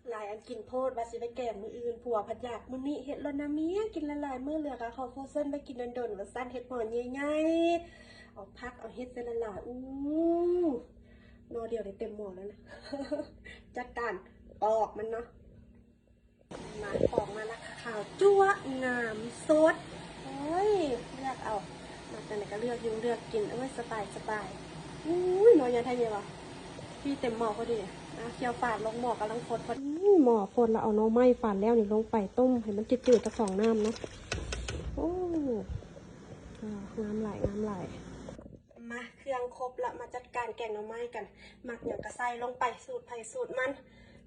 ຫຼາຍອັນກິນໂພດ ວ່າຊິໄປແກງມື້ອື່ນ ຜົວພັດຢາກມື້ນີ້ເຮັດໂລດນະເມຍ ກິນຫຼາຍໆມື້ ເຫຼືອກະຂໍໂຟເຊັນໄວ້ກິນດົນໆ ວ່າຊັ້ນ ເຮັດໝໍ້ໃຫຍ່ໆ ເອົາຜັກເອົາເຫັດໃສ່ຫຼາຍໆ ອູ້ ໜໍ່ດຽວນີ້ເຕັມໝໍ້ແລ້ວນະ ຈັດການປອກມັນເນາະ ມາປອກມາລະ ຂາວຈັ້ວ ງາມສົດ ໂອ້ຍ ເລືອກເອົາ ມັກອັນໃດກະເລືອກຢູ່ ເລືອກກິນ ໂອ້ຍ ສະບາຍໆ ອູ້ຍ ໜໍ່ໃຫຍ່ແທ້ເຍວະ ພີ້ເຕັມໝໍ້ພໍດີ ອ່າ ຂ້ຽວຝາດລົງໝໍ້ກຳລັງຟົດ ພໍດີ ໝໍ້ຟົດລະເອົາໜໍ່ໄມ້ຝາດແລ້ວນີ້ລົງໄປຕົ້ມໃຫ້ມັນຈືດໆ ຈັກສອງນ້ຳເນາະ ໂອ້ ອ່າ ງາມຫຼາຍ ງາມຫຼາຍ ມາ ເຄື່ອງຄົບລະ ມາຈັດການແກງໜໍ່ໄມ້ກັນ ມັກຫຍັງກະໃສ່ລົງໄປ ສູດໃຜສູດມັນ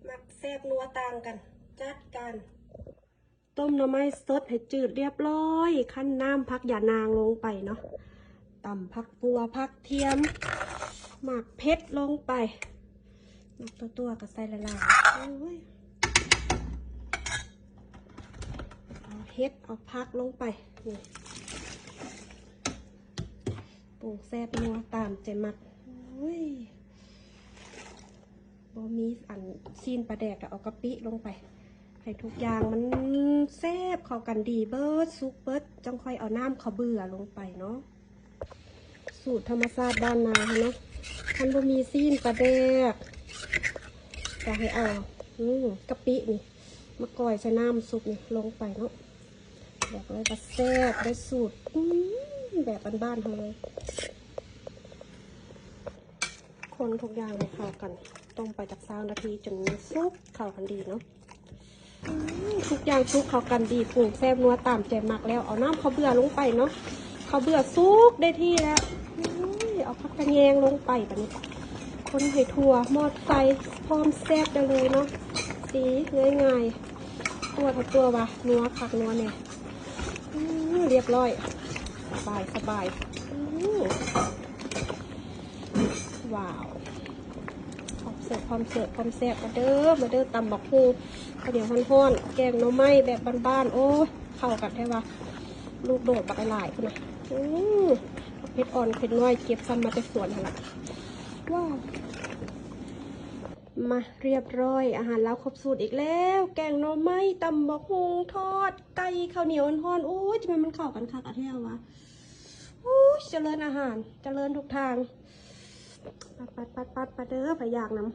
ມັກແຊບນົວຕ່າງກັນ ຈັດການ ຕົ້ມໜໍ່ໄມ້ສົດໃຫ້ຈືດລຽບລ້ອຍ ຄັ້ນນ້ຳຜັກຢານາງລົງໄປເນາະ ຕຳຜັກບົ່ວ ຜັກທຽມ ໝາກເຜັດລົງໄປ ໝາກຕົວໆ ກະໃສ່ຫຼາຍໆ ໂອ້ຍ ເອົາເຫັດ ເອົາຜັກລົງໄປ ນີ້ ປຸງແຊບນົວຕາມໃຈມັກ ໂອ້ຍ ບໍ່ມີອັນຊີ້ນປາແດກກະເອົາກະປິລົງໄປ ໃຫ້ທຸກຢ່າງມັນແຊບເຂົ້າກັນດີເບີດ ສຸກເບີດ ຈັ່ງຄ່ອຍເອົານ້ຳເຂົ້າເບືອລົງໄປເນາະ ສູດທຳມະຊາດບ້ານນາເຮົາເນາະ ຄັນບໍ່ມີຊີ້ນປາແດກ ກະໃຫ້ເອົາ ອື ກະປິນີ້ ມາກ່ອຍໃສ່ນ້ຳຊຸບນີ້ລົງໄປເນາະ ບອກເລີຍວ່າແຊບ ໄດ້ສູດ ອື ແບບບ້ານໆ ເຮົາເລີຍ ຄົນທຸກຢ່າງໃຫ້ເຂົ້າກັນ ຕົ້ມໄປຈັກຊາວນາທີ ຈົນມັນສຸກເຂົ້າກັນດີເນາະ ອື ທຸກຢ່າງສຸກເຂົ້າກັນດີ ປຸງແຊບນົວຕາມໃຈມັກແລ້ວ ເອົານ້ຳເຂົ້າເບືອລົງໄປເນາະ ເຂົ້າເບືອສຸກໄດ້ທີ່ແລ້ວ ໂອ້ຍ ເອົາຜັກກະແຍງລົງໄປບາດນີ້ ຄົນໃຫ້ທົ່ວ ໝົດໄຟ ພ້ອມແຊບໄດ້ເລີຍເນາະ ສີງ່າຍໆ ຕົວະເທົ່າຕົວວ່າ ນົວຄັກນົວແນ່ ອື ລຽບລ້ອຍ ສະບາຍ ສະບາຍ ອື ວ້າວ ພ້ອມເສີບ ພ້ອມເສີບ ພ້ອມແຊບ ມາເດີ ມາເດີ ຕຳບັກຫຸ່ງ ເຂົ້າໜຽວຮ້ອນໆ ແກງໜໍ່ໄມ້ແບບບ້ານໆ ໂອ້ຍ ເຂົ້າກັນແທ້ວ່າ ລູກໂດດບັກຫຼາຍພຸ້ນນະ ອື ເຜັດອ່ອນເຜັດນ້ອຍ ເກັບຊ້ຳມາແຕ່ສວນຫັ້ນລະ ວ້າວ ມາ ລຽບລ້ອຍ ອາຫານລາວຄົບສູດອີກແລ້ວ ແກງໜໍ່ໄມ້ ຕຳບັກຫຸ່ງ ທອດໄກ່ ເຂົ້າໜຽວຮ້ອນໆ ໂອ້ຍ ຈັ່ງແມ່ນມັນເຂົ້າກັນຄັກອະແທ້ວະ ໂອ້ຍ ຈະເລີນອາຫານ ຈະເລີນທຸກທາງ ປັດໆໆໆ ມາເດີ ໃຜຢາກນຳ